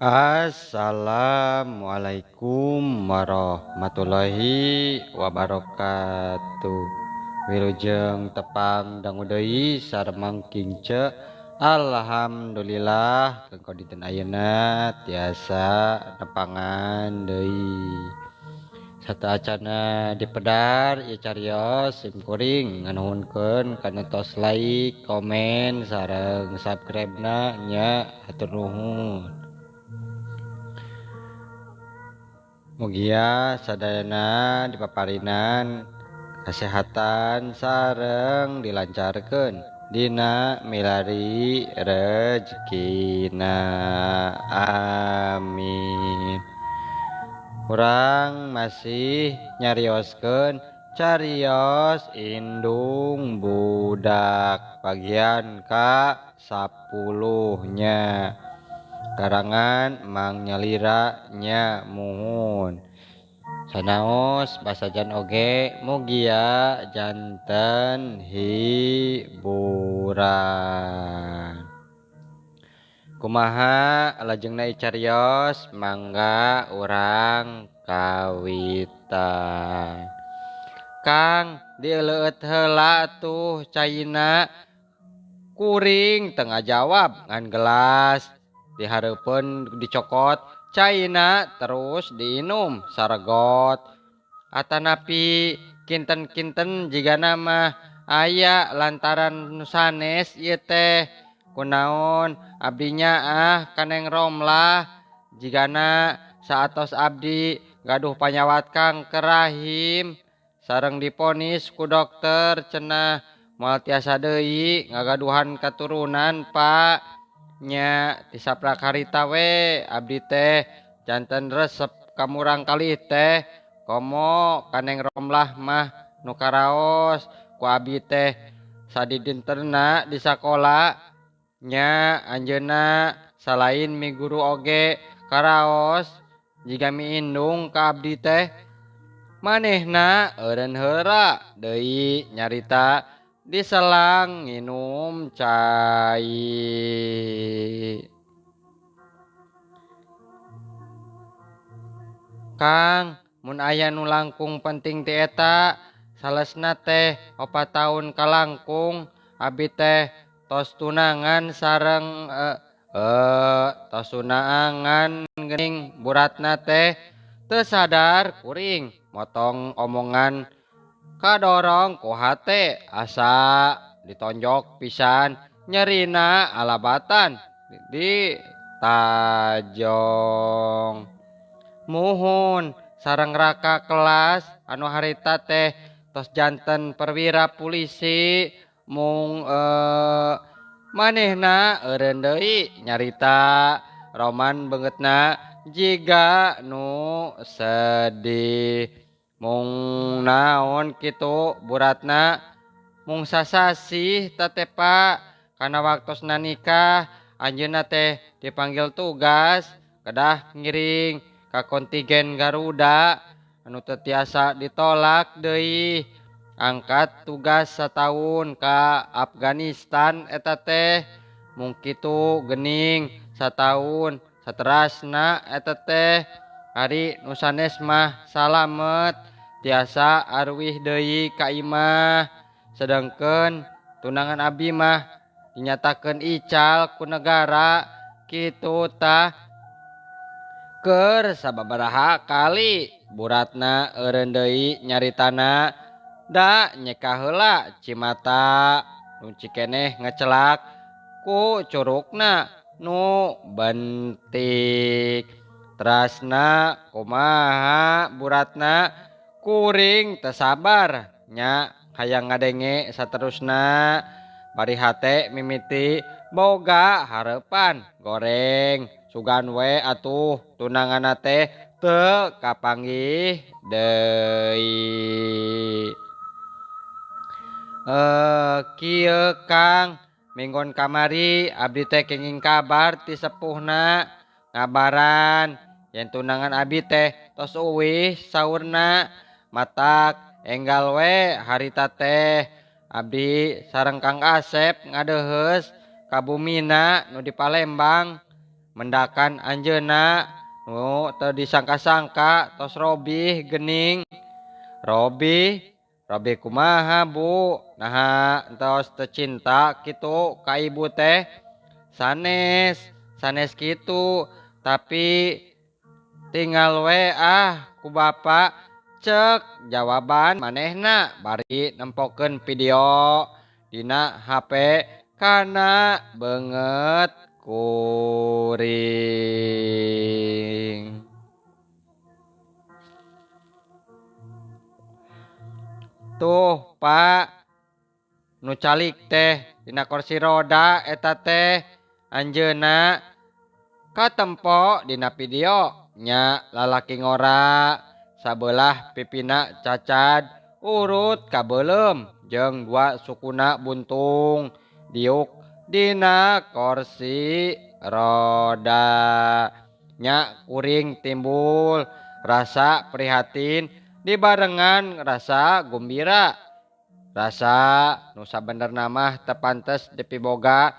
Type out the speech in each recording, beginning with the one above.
Assalamualaikum warahmatullahi wabarakatuh. Wilujeng tepang dangu deui sareng Kince. Alhamdulillah kengko dinten ayeuna tiasa nepangan deui. Sateuacana dipedar ieu carios sim kuring nganuhunkeun kana tos like, komen sareng subscribe-na nya, hatur nuhun. Mugia sadayana dipaparinan kesehatan sareng dilancarkeun dina milari rejekina, amin. Urang masih nyarioskeun carios indung budak bagian ka 10 nya. Karangan Mang Nyalira nya, muhun. Sanaos basajan oge mugia janten hiburan. Kumaha lajengna carios, mangga urang kawitan. Kang dileueut heula tuh caina, kuring teu ngajawab ngan gelas dihareupeun dicokot caina terus diinum saregot. Atanapi kinten-kinten jigana mah aya lantaran nu sanes ieu teh. Kunaon abdi nyaah ka Neng Romlah jigana saatos abdi gaduh panyawat kanker rahim sareng diponis ku dokter cenah moal tiasa deui ngagaduhan katurunan Pak. Nya tisaprak harita we abdi teh janten resep ka murang kalih teh komo ka Neng Romlah mah nu karaos ku abdi teh sadidintenna di sakola nya anjeunna salain mi guru oge karaos jiga mi indung ka abdi teh. Manehna eureun heula deui nyarita diselang nginum cai. Kang, mun aya nu langkung penting ti eta salesna teh 4 tahun kalangkung abi teh tos tunangan sareng tos tunangan geuning buratna teh teu sadar kuring motong omongan kadorong ku hate asa ditonjok pisan nyerina alabatan di tajong. Muhun sareng raka kelas anu harita teh tos janten perwira polisi mung manehna eureun deui nyarita roman beungeutna jiga nu sedih. Mung naon kitu buratna mung sasasih tatepa kana waktosna nikah anjeunna teh dipanggil tugas kedah ngiring ka kontingen Garuda anu teu tiasa ditolak deui. Angkat tugas sataun ka Afghanistan eta teh mung kitu geuning sataun saterasna eta teh. Ari nu sanes mah salamet tiasa arwih deui ka imah, sedangkeun tunangan abi mah dinyatakeun ical ku negara kitu tah. Keur sababaraha kali buratna eureun deui nyaritana da nyeka heula cimata nu cikeneh ngecelak ku curugna nu bentik. Terasna kumaha buratna kuring teu sabar nya hayang ngadenge saterusna bari hate mimiti boga hareupan goreng sugan we atuh tunanganna teh teu kapanggih deui. Kieu Kang, minggon kamari abdi teh kenging kabar ti sepuhna ngabaran yen tunangan abi teh tos uwih saurna. Matak enggal we harita teh abdi sareng Kang Asep ngadeuheus ka bumina nu di Palembang. Mendakan anjeunna nu teu disangka-sangka tos robih geuning. Robih? Robih kumaha Bu? Naha entos teu cinta kitu ka ibu teh? Sanes, sanes kitu, tapi tinggal we ah ku bapa cek jawaban manehna bari nempokeun video dina HP kana beungeut kuring. Tuh Pak, nu calik teh dina kursi roda eta teh anjeunna katempo dina video nya lalaki ngora sabelah pipina cacad urut kabeuleum jeung dua sukuna buntung diuk dina kursi roda. Nya kuring timbul rasa prihatin dibarengan rasa gumbira. Rasa nu sabenerna mah teu pantes dipiboga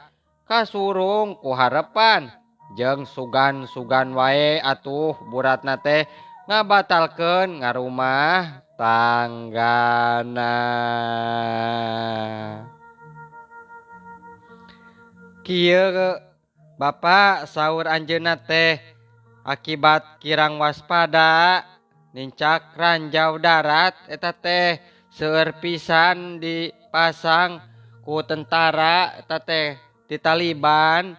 kasurung ku harepan jeung sugan-sugan wae atuh buratna teh ngabatalkeun ngarumah tanggana. Kieu Bapak saur anjeunna teh akibat kirang waspada nincak ranjau darat eta teh seueur pisan dipasang ku tentara eta teh ti Taliban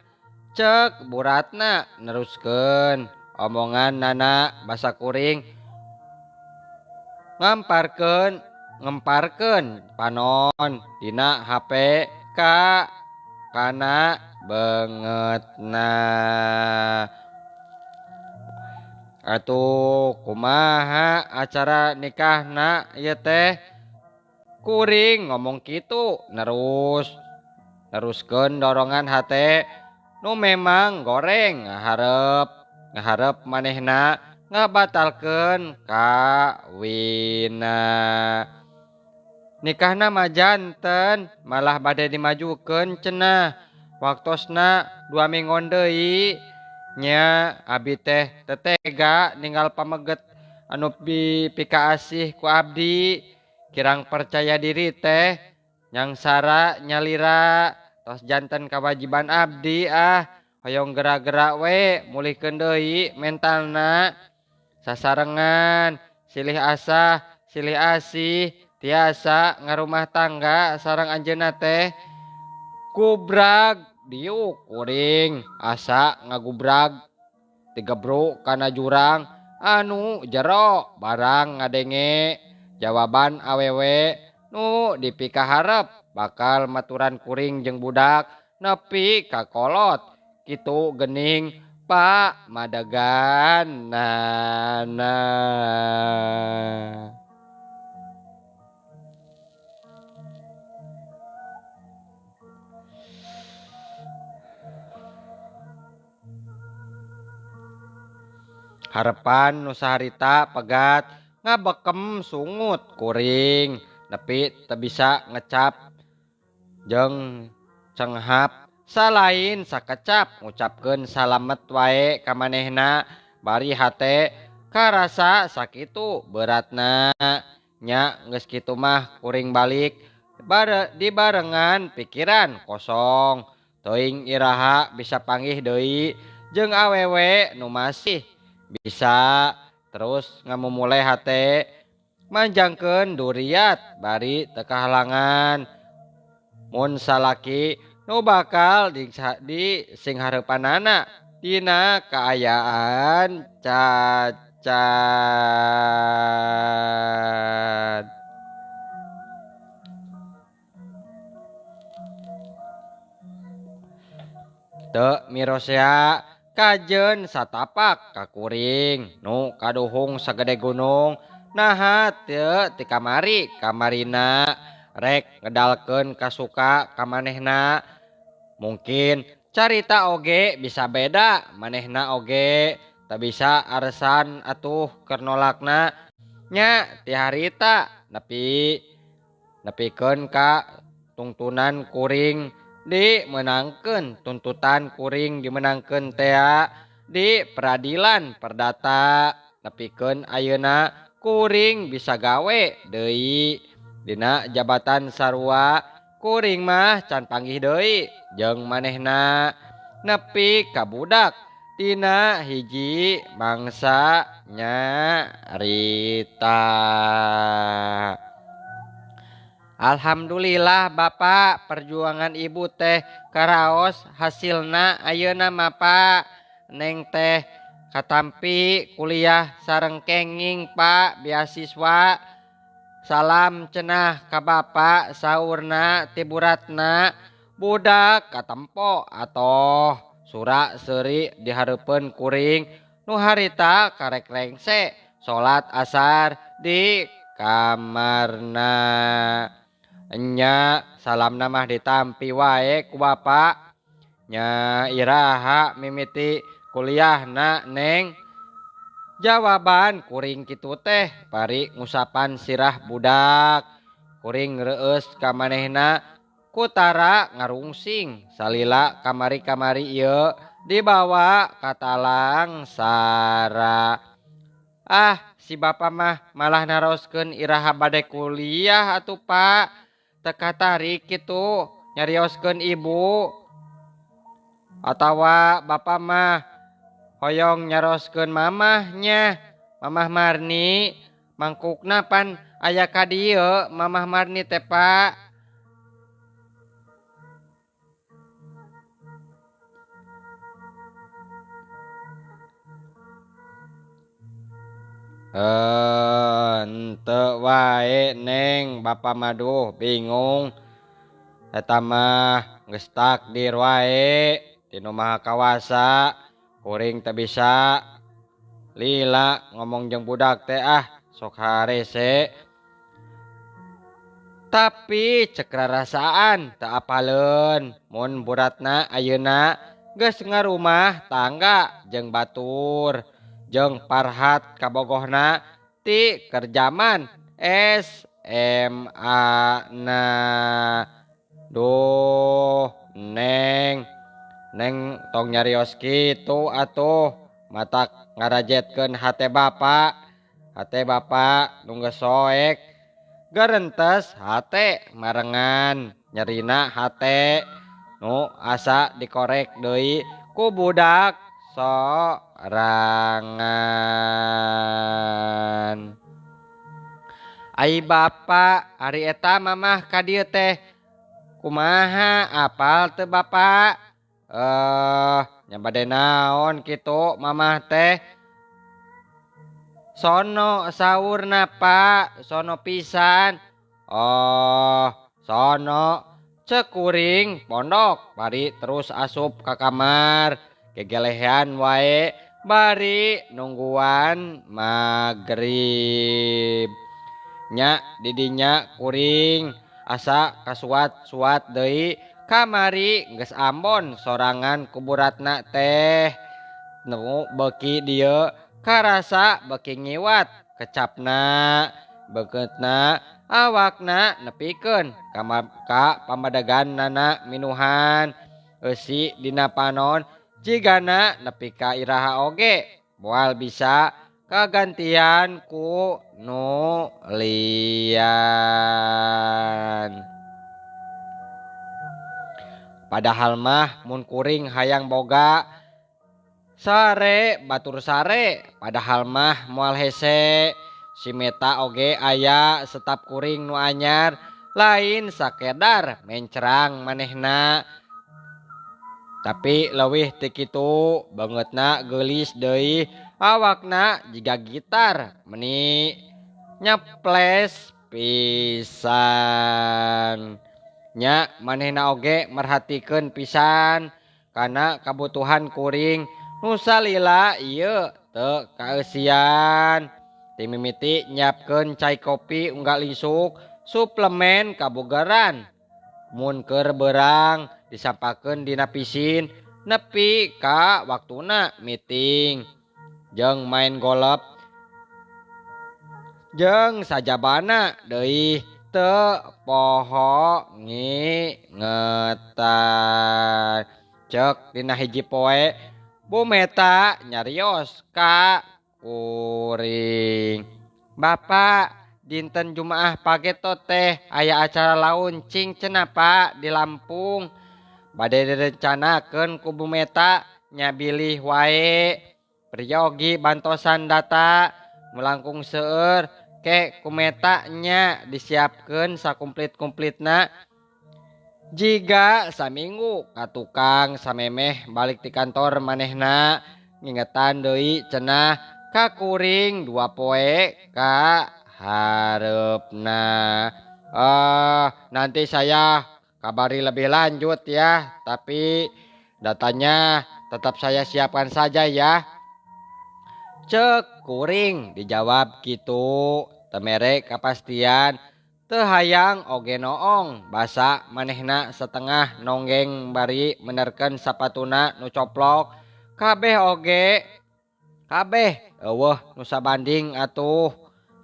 cek buratna neruskeun omongan nana basa kuring ngemparkeun panon dina HP ka kana beungeutna. Atuh kumaha acara nikahna ieu teh? Kuring ngomong kitu neruskeun dorongan hate nu memang goreng ngaharep manehna ngabatalkeun kawinna. Nikahna mah janten malah bade dimajukeun cenah waktosna 2 minggon deui. Nya abi teh teu tega ninggal pameget anu pikaasih ku abdi kirang percaya diri teh nyangsara nyalira tos janten kawajiban abdi ah hoyong gera-gera we mulihkeun deui mentalna sasarengan silih asah silih asih tiasa ngarumah tangga sareng anjeunna teh gubrag diuk kuring asa ngagubrag tigebruk kana jurang anu jero barang ngadenge jawaban awewe nu dipikaharep bakal maturan kuring jeung budak nepi ka kolot kitu geuning Pak madegan nana. Harepan nu saharita pegat ngabekem sungut kuring nepi teu bisa ngecap jeung cenghap salain sakecap ngucapkeun salamet wae ka manehna bari hate karasa sakitu beratna. Nya geus kitu mah kuring balik dibarengan pikiran kosong teuing iraha bisa panggih deui jeung awewe nu masih bisa terus ngamumule hate manjangkeun duriat bari teu kahalangan mun salaki nu bakal di sing hareupanana dina kaayaan cacat. Teu mirosea kajeun satapak ka kuring nu kaduhung sagede gunung naha teu ti kamari kamarina rek ngedalkeun kasuka ka manehna. Mungkin carita oge bisa beda manehna oge teu bisa aresan atuh keur nolakna nya ti harita nepikeun ka tungtunan kuring Dimenangkeun tuntutan kuring dimenangkeun tea di peradilan perdata nepikeun ayeuna kuring bisa gawe deui dina jabatan sarua kuring mah can panggih deui jeung manehna nepi ka budak tina hiji mangsa nyarita. Alhamdulillah Bapak, perjuangan ibu teh karaos hasilna ayeuna mah Pak. Neng teh katampi kuliah sareng kenging Pak beasiswa. Salam cenah ka Bapak saurna ti buratna budak katempo atoh surak seuri dihareupeun kuring nu harita karek rengse salat asar di kamarna. Enya salamna mah ditampi wae ku Bapak. Nya iraha mimiti kuliahna Neng. Jawaban kuring kitu teh bari ngusapan sirah budak. Kuring reueus ka manehna kutara ngarungsing salila kamari-kamari ieu dibawa ka talang sara. Ah, si Bapak mah malah naroskeun iraha bade kuliah atuh Pak. Teu katarik kitu nyarioskeun ibu. Atawa Bapak mah hoyong nyaroskeun mamahnya. Mamah Marni mangkukna pan aya ka dieu Mamah Marni teh Pak. Henteu wae Neng, Bapak mah duh bingung. Eta mah geus takdir wae tinu Maha Kawasa. Kuring teu bisa lila ngomong jeung budak teh ah sok harese. Tapi cek rarasaan teu apaleun mun buratna ayeuna geus ngarumah tangga jeung batur jeung Parhat kabogohna ti kerjaman SMA na. Duh Neng, Neng tong nyarios kitu atuh matak ngarajetkeun hate Bapak. Hate Bapak nu geus soek gerentes hate marengan nyerina hate nu asa dikorek deui ku budak sorangan. Ai Bapak ari eta mamah ka dieu teh kumaha apal teu Bapak? Nya bade naon kitu mamah teh? Sono saurna Pak, sono pisan. Oh, sono cek kuring pondok bari terus asup ka kamar gegelehan wae bari nungguan magrib. Nya didinya kuring asa kasuat-suat deui kamari geus ambon sorangan kuburatna teh. Nu beuki dieu karasa beuki ngiwat kecapna beungeutna awakna nepikeun ka pamadeganana minuhan eusi dina panon jigana nepi ka iraha oge moal bisa kagantian ku nu lian. Padahal mah mun kuring hayang boga sare batur sare, padahal mah moal hese. Si Meta oge aya setap kuring nu anyar lain sakedar mencerang manehna. Tapi leuwih ti kitu beungeutna geulis deui awakna jiga gitar meni nyeples pisan. Nya manehna oge merhatikeun pisan kana kabutuhan kuring nu salila ieu teu kaeusian. Ti mimiti nyiapkeun cai kopi unggal isuk, suplemen kabugaran mun keur beurang disampakeun dina pisin nepi ka waktuna meeting jeung main golf jeung sajabana deui. teu poho ngingetan. Cek dina hiji poe Bu Meta nyarios ka kuring. Bapak dinten Jumaah pageto teh aya acara launching cenah Pak di Lampung. Bade direncanakeun ku Bu Meta nya bilih wae. Priyogi bantosan data melangkung seueur ke ku Meta nya disiapkeun sakumplit-kumplitna. Jiga saminggu ka tukang samemeh balik ti kantor manehna ngingetan deui cenah ka kuring 2 poe ka hareupna. Nanti saya kabari lebih lanjut ya, tapi datanya tetap saya siapkan saja ya. Cek kuring dijawab gitu, temere kapastian teu hayang oge noong basa manehna setengah nonggeng bari menerkeun sapatuna nu coplok. Kabeh oge kabeh eueuh nu sabanding atuh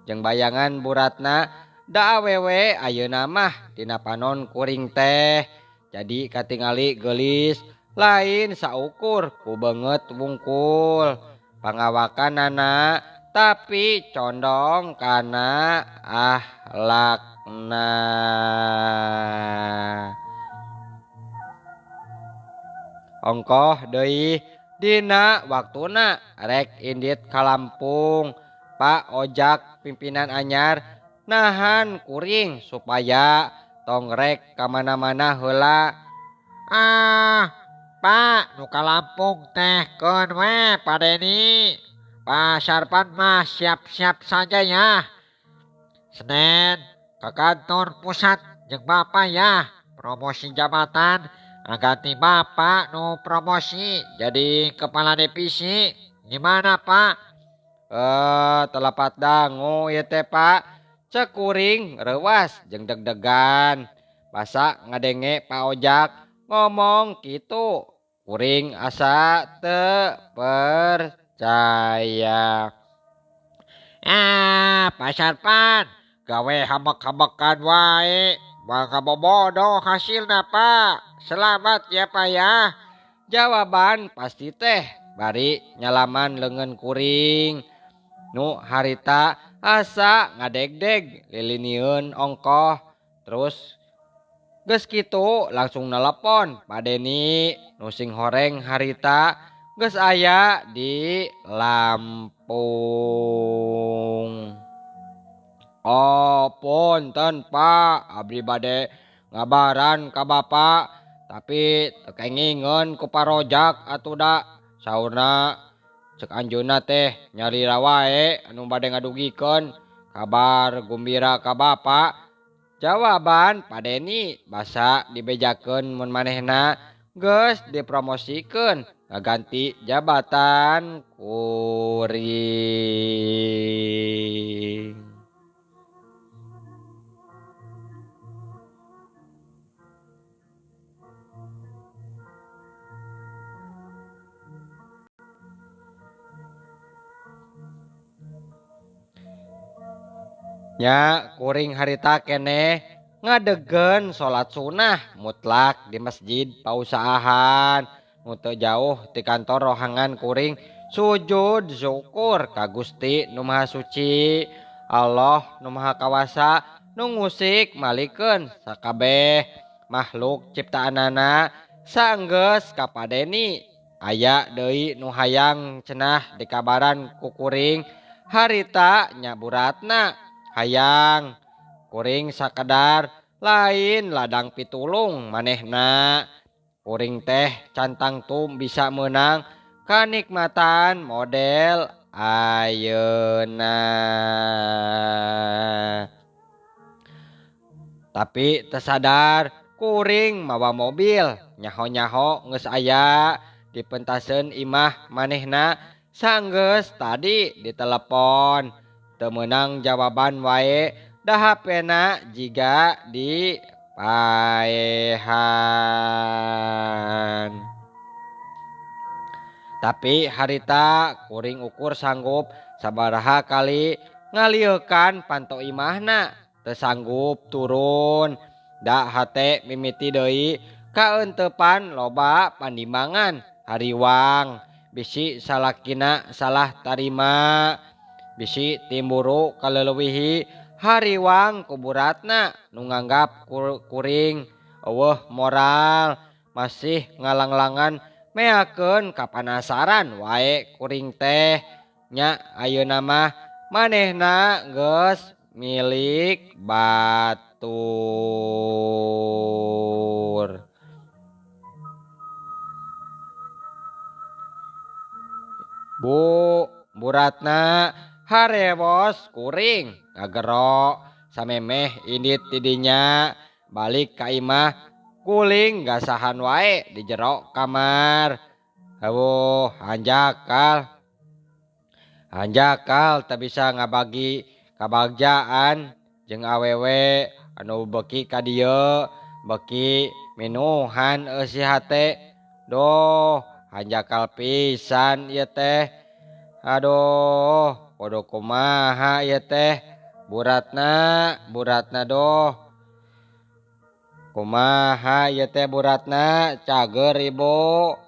jeung bayangan buratna da awewe ayeuna mah dina panon kuring teh jadi katingali geulis lain saukur ku beungeut wungkul pangawakanana tapi condong kana ahlakna. Ongkoh deui dina waktuna rek indit ka Lampung. Pak Ojak pimpinan anyar nahan kuring supaya tong rek ka mana-mana heula. Ah, Pak, nu ka Lampung teh keun we Pak Deni. Pak Sarpan mah siap-siap saja ya. Senin ke kantor pusat jeung Bapak ya. Promosi jabatan ganti Bapak nu promosi jadi kepala divisi. Gimana Pak? Telepat dangu ieu teh Pak. Cek kuring reuwas jeung deg-degan. Basa ngadenge Pak Ojak ngomong kitu. Kuring asa teu percaya. Ah, Pak Sarpan, gawe hamek-hamekan wae, maka bobodoh hasilna Pak. Selamat ya Pak ya. Jawaban pasti teh bari nyalaman leungeun kuring. Nu harita asa ngadegdeg lilinieun ongkoh. Terus geus kitu langsung nelepon Pak Deni nu sing horeng harita geus aya di Lampung. Oh punten Pak, abdi bade ngabaran ka Bapak tapi teu kengingeun ku parojak atuh da. Saurna cek anjeunna teh nyalira wae anu bade ngadugikeun kabar gumbira ka Bapak. Jawaban Pak Deni basa dibejakeun mun manehna geus dipromosikeun ngaganti jabatan kuring. Nya kuring harita keneh ngadegen salat sunah mutlak di masjid pausahaan nu teu jauh ti kantor rohangan kuring sujud syukur ka Gusti nu Maha Suci Allah nu Maha Kawasa nu ngusik malikeun sakabeh makhluk ciptaanana sanggeus kapadeni. Aya deui nu hayang cenah dikabaran ku kuring harita nya buratna hayang kuring sakedar lain ladang pitulung manehna. Kuring teh cantang tum bisa menang kanikmatan model ayeuna. Tapi tersadar kuring mawa mobil nyaho-nyaho geus aya di pentaseun imah manehna sanggeus tadi ditelepon. Teu meunang jawaban wae da HP-na jiga dipaehan. Tapi harita kuring ukur sanggup sabaraha kali ngalieukan panto imahna. teu sanggup turun da hate mimiti deui kaeuntepan loba pandimbangan hariwang bisi salakina salah tarima bisi timburu kaleuwihi hariwang ku buratna nu nganggap kuring eueuh moral masih ngalanglangan meakeun kapanasaran wae kuring teh nya ayeuna mah manehna geus milik batur. Bu buratna harewos kuring ngagero samemeh indit tidinya balik ka imah guling gasahan wae di jero kamar. Heueuh hanjakal hanjakal teu bisa ngabagi kabagjaan jeung awewe anu beuki ka dieu beuki minuhan eusi hate. Doh hanjakal pisan ieu teh. Aduh kudu kumaha ieu teh buratna buratna doh kumaha ieu teh buratna cager ibu.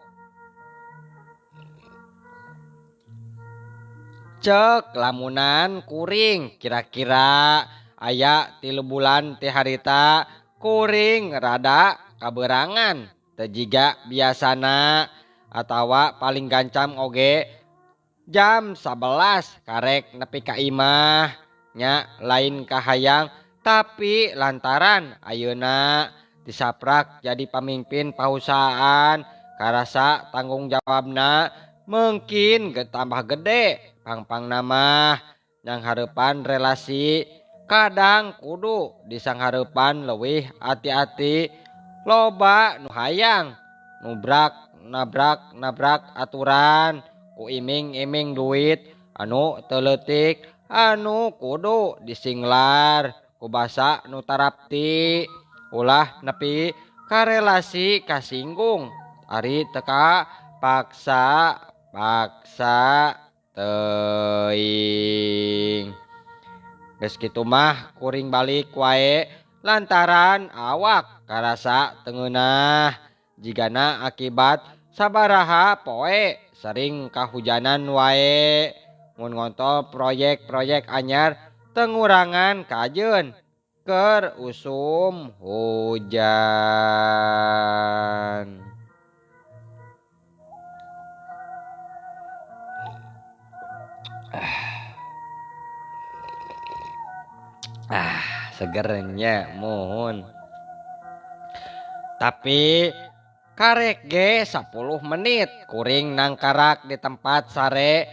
Cek lamunan kuring kira-kira aya 3 bulan ti harita kuring rada kaberangan teu jiga biasana atawa paling gancang oge jam 11 karek nepi ka imah nya lain kahayang tapi lantaran ayeuna disaprak jadi pamimpin pausahaan karasa tanggung jawabna mungkin tambah gede pangpang nama yang hareupan relasi kadang kudu disanghareupan leuwih hati-hati loba nu hayang nubrak nabrak nabrak aturan ku iming-iming duit anu teu leutik anu kudu disinglar ku basa nu tarapti ulah nepi karelasi kasinggung ari teu paksa paksa teuing. Geus kitu mah kuring balik wae lantaran awak karasa teu ngeunah jigana akibat sabaraha poe sering kahujanan wae mun ngontol proyek-proyek anyar tengurangan kajeun keur usum hujan. Segernya mohon. Tapi karek ge 10 menit kuring nangkarak di tempat sare.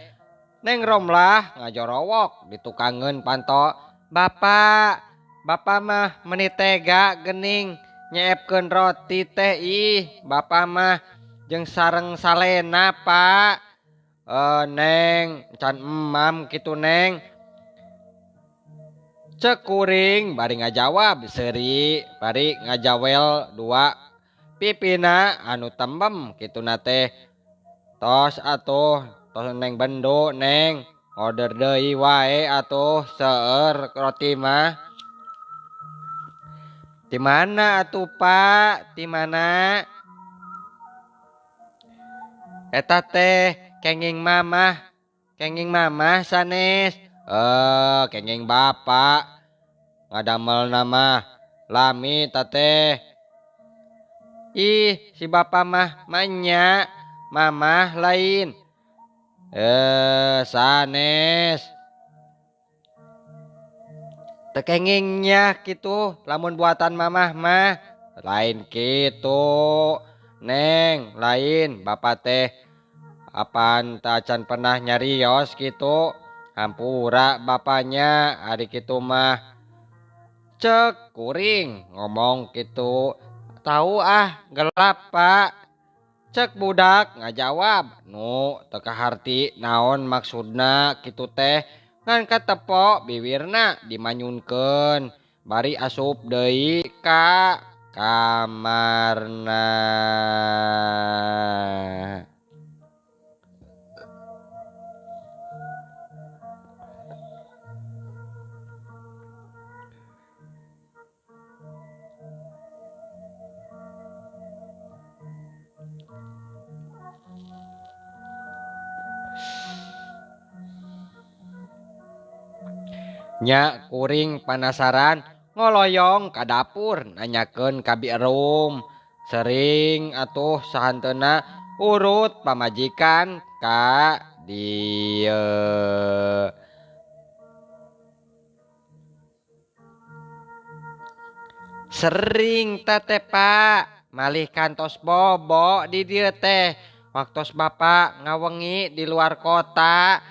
Neng Romlah ngajorowok ditukangeun panto. Bapak, bapak mah meni tega gening nyeepkeun roti teh ih, bapak mah jeung sareng salena, Pak. Neng, can emam kitu neng. Cek kuring bari ngajawab seuri, bari ngajawel dua pipina anu tembem kituna teh. Tos atuh, tos neng bendo neng, order deui wae atuh seueur roti mah. Di mana atuh Pak? Di mana? Eta teh kenging mamah sanes. Kenging bapak ngadamel nama lami tateh. Ih, si bapak mah manya, mamah lain. Sanes. Tekengingnya gitu, lamun buatan mamah mah lain gitu. Neng, lain bapak teh apaan tacan pernah nyarios gitu. Hampura bapaknya ari kitu mah. Cek kuring ngomong gitu. Tahu ah gelap Pak. Cek budak ngajawab. Nu teu kaharti naon maksudna kitu teh. Ngan katepo biwirna dimanyunkeun. Bari asup deui ka kamarna. Nya kuring panasaran ngoloyong ka dapur nanyakeun ka Bi Erum. Sering atuh sahanteuna urut pamajikan ka dieu. Sering teh Pak, malih kantos bobo di dieu teh. Waktos bapak ngawengi di luar kota.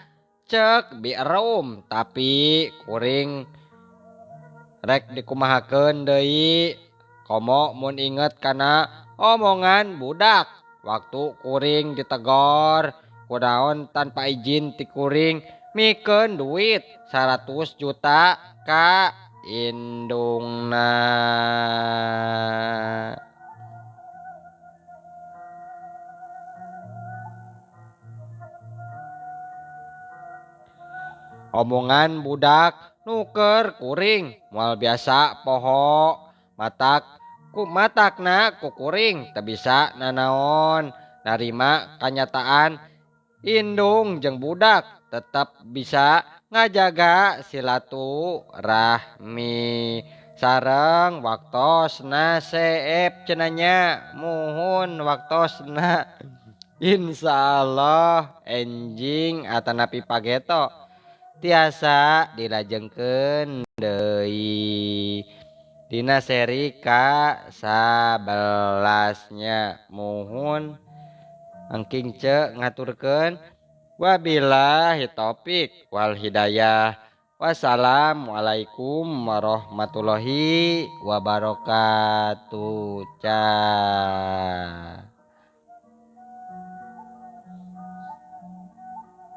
Cek Bi Erum, tapi kuring rek dikumahakeun deui. Komo mun inget kana omongan budak. Waktu kuring ditegor kunaon tanpa izin ti kuring mikeun duit 100 juta ka indungna. Omongan budak nuker kuring moal biasa poho matak ku matakna ku kuring teu bisa nanaon narima kanyataan indung jeung budak tetep bisa ngajaga silaturahmi sareng waktosna seep cenah nya muhun waktosna insyaallah enjing atanapi pageto tiasa dilajengkeun deui dina seri ka 11 nya muhun engking ce ngaturkeun wabillahi taufik wal hidayah. Wassalamualaikum warahmatullahi wabarakatuh. Cah.